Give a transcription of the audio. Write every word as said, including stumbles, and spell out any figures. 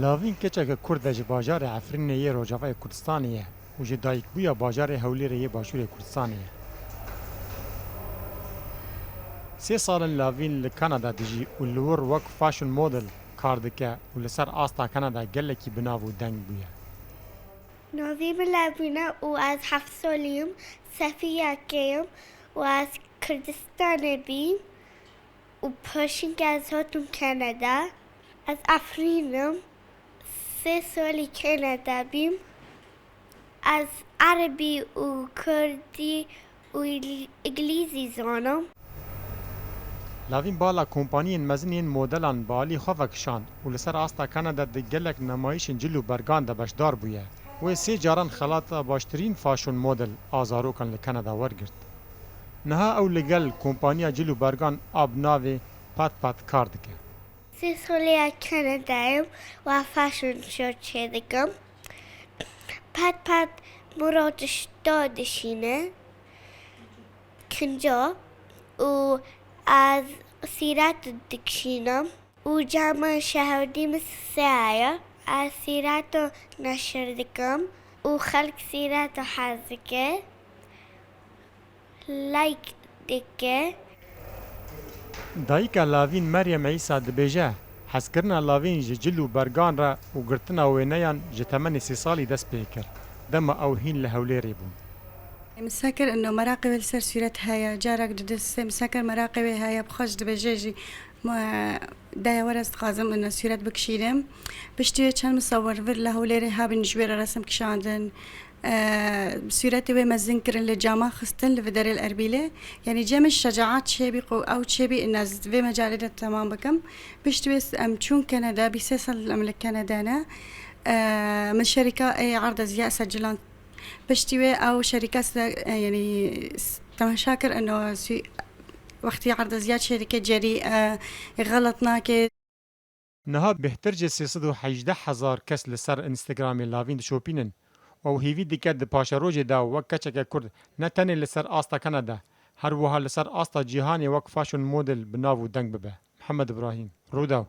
Lavîn keçeke Kurd e, ji bajarê Efrînê yê Rojavayê Kurdistanê ye û ji dayikbûya bajarê Hewlêrê yê Başûrê Kurdistanê ye. Sê sal in Lavîn li Kanada dijî û li wir wek fashion model kar dike û li ser asta Kanada gelekî bi nav û deng bûye. Navê min Lavîn e û ez heft salî yim, sefiyekê yim û ez Kurdistanê bîm û pêşînke ez hatim Kanada. Ez Efrîn im, sê salî Kanada bîm. Ez erebî û kurdî û îl-, îngilîzî zanim. Lavîn bala kompaniyên mezin yên modelan bi alî xwe vekişand û li ser asta Kanada di gelek nemayîşên cil û bergan de beşdar bûye. Wê sê caran xelata baştirîn fashion model a zarokan li Kanada wergirt. Niha ew li gel kompaniya cil û bergan a bi navê Pat Pat kar dike. Sê salî ya Kanadayê yim û fashion show çêdikim. Pat Pat min re tişta dişîne, kinca, û ez sîret dikişînim û cama şehwedî min sisê heye. Ez sîreto neşir dikim û xelk sîreto hez dike, like dike. Dayika Lavîn Meryem Îsa dibêje, hezkirina Lavîn ji cil û bergan re û girtina wêneyan ji temenê sê salî dest pê kir, dema ew hîn li Hewlêrê bûn. Min sekir ino meraqê wê li ser sûret heye, carek di du sê min sekir meraqê wê heye, bi xwe jî dibêje jî, ma, daya were ez dixwazim ino sûret bikişînim. Piştî wê çend misawir vir li Hewlêrê hebin ji wê re resim kişandin. E, sûretê wê mezin kirin, li cama xistin li vê derê li Erbîlê. Yanî cem min şecaet çêbî ku ew çêbî ino ez vê mecalê de temam bikim. Piştî wê em çûn Kanada, bîst sê sal em li Kanada ne. E, min şerîka ê erdeziya secilan. Piştî wê ew şerîka se-, e, yanî s-, temaşa kir ino sü-, wextî erdeziya çêdike cerî, e, xelet nake. Niha bêhtir ji sê sed û hejdeh hezar kes li ser Instagramê Lavîn dişopînin û ew hêvî dike di paşerojê de wek keçeke Kurd ne tenê li ser asta Kanada, her wiha li ser asta cîhanê wek fashion model bi nav û deng bibe. Mihemed Ibrahîm, Rûdaw.